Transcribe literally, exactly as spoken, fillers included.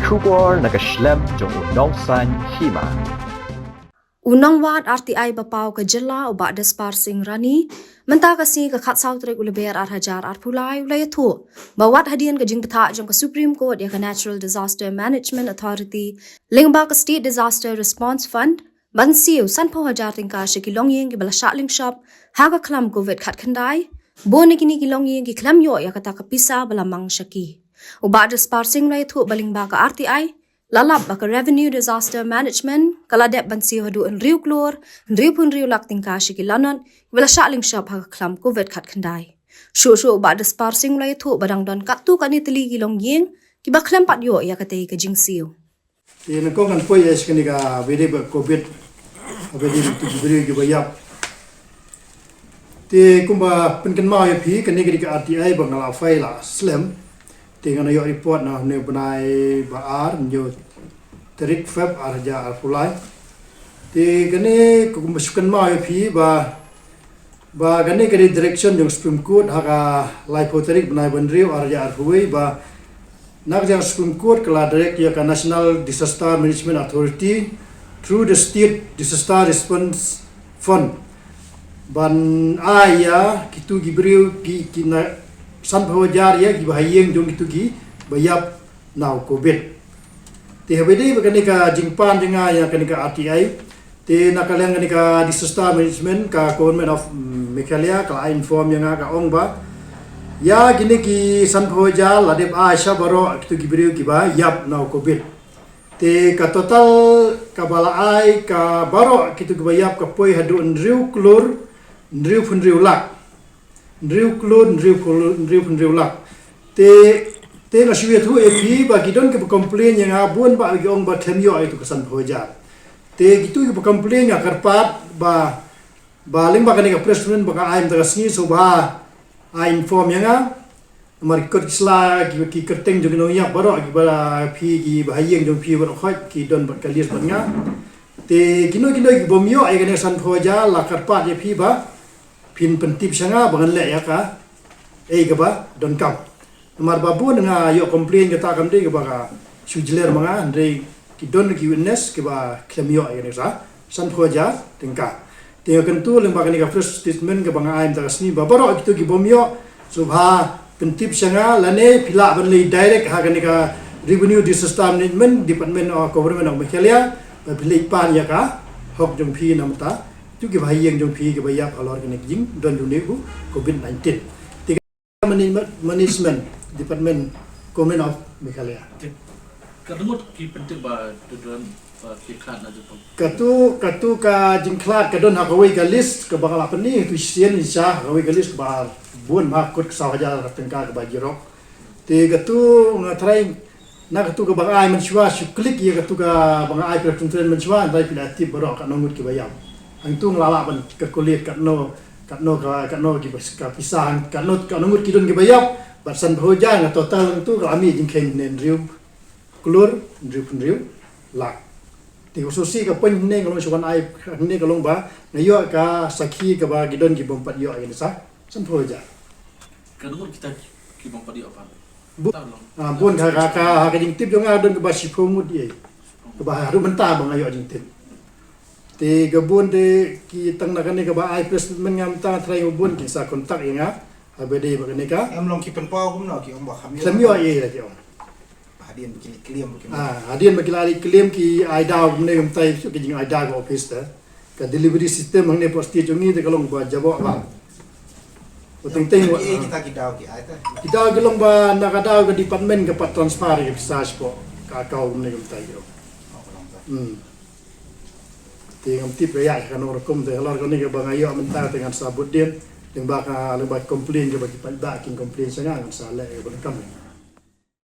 Khubor na ka shlem jong u nongsan hima. U nongwad R T I ba paw ka jylla u Bah Dispar Singh Rani, mynta ka sngi ka khatsaw tarik u Lber ar hajar arphew lai u la ïathuh ba wat hadien ka jingbthah jong ka Supreme Court ïa ka Natural Disaster Management Authority lyngba ka State Disaster Response Fund ban siew sanphew hajar tyngka sha ki longïing kiba la shah lyngshop ha ka khlam Covid khatkhyndai, bun na kine ki longïing ki khlem ïoh ïa kata ka pisa ba la mang sha ki. U Bah Dispar Singh u la ïathuh ba lyngba ka R T I la lap ba ka Revenue Disaster Management ka la dep ban siew haduh hynriew klur hynriewphew hynriew lak tyngka sha ki lanot kiba la shah lyngshop ha ka khlam Covid khatkhyndai. Shuh shuh u Bah Dispar Singh u la ïathuh ba dang don katto katne tylli ki longïing kiba khlem pat ïoh ïa katei ka jingsiew. Te nyngkong ngan poi ïa sha kane kaba ïadei bad Covid, kaba ïadei bad ki briew kiba ïap. Te kumba pynkynmaw ïa phi, kane ka dei ka R T I ba nga la file la slem. Te ngan ïoh report na une u bnai ba ar, hynñiew tarik Feb ar hajar arphew lai. Te kane kumba shu kynmaw ïa phi ba, ba kane ka dei direction jong Supreme Court ha ka laiphew tarik bnai ba hynriew ar hajar arphew wei ba na ka jong Supreme Court ka la direct ïa ka National Disaster Management Authority through the State Disaster Response Fund ban ai ïa kito ki briew ki, ki na sanphew hajar ïa kiba ha ïing jong kito kiba ïap na u Covid. Te haba ïadei bad kane ka jingpan jong nga ïa kane ka R T I, te na ka liang kane ka disaster management ka Government of, mm, Meghalaya ka la inform ïa nga ka ong ba ïa kine ki sanphew hajar la dep ai sha baroh kito ki briew kiba ïap na u Covid. Te ka total kaba la ai ka baroh kito kiba ïap ka poi haduh hynriew klur hynriewphew hynriew lak. Hynriew klur hynriewphew, hynriewphew hynriew lak. Te, te nga shu ïathuh ïa phi ba ki don kiba complain ïa nga bun ba ki ong ba khlem ïoh ïa kito ka sanphew hajar. Te kito kiba complain nga kyrpad ba, ba lyngba kane ka press statement ba nga ai mynta ka sngi sngewbha ai inform ïa nga. Namar ki kot ki sla ki, ki kyrteng jong ki nongïap baroh kiba phi kiba ha ïing jong phi baroh khoit ki don bad ka list bad nga. Te kino kino ki bym ïoh ïa kane ka sanphew hajar la kyrpad ïa phi ba phin pyntip sha nga ba ngan leh ïa kaei kaba donkam. Namar ba bun nga ïoh complain kata kam dei kaba ka shu jler ma nga hynrei ki don ki witness kiba khlem ïoh ïa kane ka sa sanphew hajar tyngka. Te nga kyntu lyngba kane ka press statement kaba nga ai mynta ka sngi ba baroh kito ki bym ïoh sngewbha pyntip sha nga lane phi lah ban leit direct ha kane ka Revenue Disaster Management Department of Government of Meghalaya ba phi leit pan ïa ka hok jong phi na bynta kito kiba ha ïing jong phi kiba ïap halor kane ka jingdon jong une u Covid nineteen. Te ka Management, Management Department, Government of Meghalaya. Te katno ngut ki pyntip ba to don ba ki khlad na jong phi? Katu, katu ka jingkhlad ka don ha kawei ka list kaba nga la pyni, tu sien sha ha kawei ka list kaba bun ma kut ka saw hajar tyngka kaba jirok. Te katu nga trai na katu kaba nga ai mynshuwa shu klik ïa katu kaba nga ai press conference mynshuwa, nga trai phi la tip baroh katno ngut kiba ïap. Hangtu nga la lah ban calculate katno, katno ka, katno kiba ka pisa, katno, katno ngut ki don kiba ïap. Bad sanphew hajar nga total hangtu ka la mih jingkheiñ ne hynriew klur hynriew hynriew lak. Te u sngewsih ka point hangne ka long shu wan ai hangne ka long ba nga ïoh ka sakhi kaba ki don ki bym pat ïoh ïa kane sa sanphew hajar. Katno ngut kita ki bym pat ïoh pat? Bu-, ah, bun ka, ka, ka, ka jingtip jong nga don kaba shiphew ngut ïa. Kaba haduh mynta ba nga ïoh jingtip. Te ka bun te ki tang na kane kaba ai press statement nga mynta trai bun ki sa contact ïa nga. Haba dei ba kane ka. Em long ki pynpaw kumno ki ong ba kham ïoh. Kham ïoh ïa la ki ong. Hadien ba ki leit claim ba ki. Ah, hadien ba ki la leit claim ki ai daw kumne kumtai ki jing ai daw ka office te. Ka delivery system hangne pos ti jong ngi te ka long ba jaboh ba. Ba teng teng ba. Kita ki daw ki ai te. Ki daw ki long ba na ka daw ka department ka pat transfer ïa ka pisa sha ka account kumne kumtai ki ong. Hmm. Te ngam tip ba ïa ka nong rukom te halor kane kaba nga ïoh mynta te ngan sa bud dien. Lyngba ka, lyngba complain kaba ki paidbah kin complain sha nga ngan sa leh kaba donkam.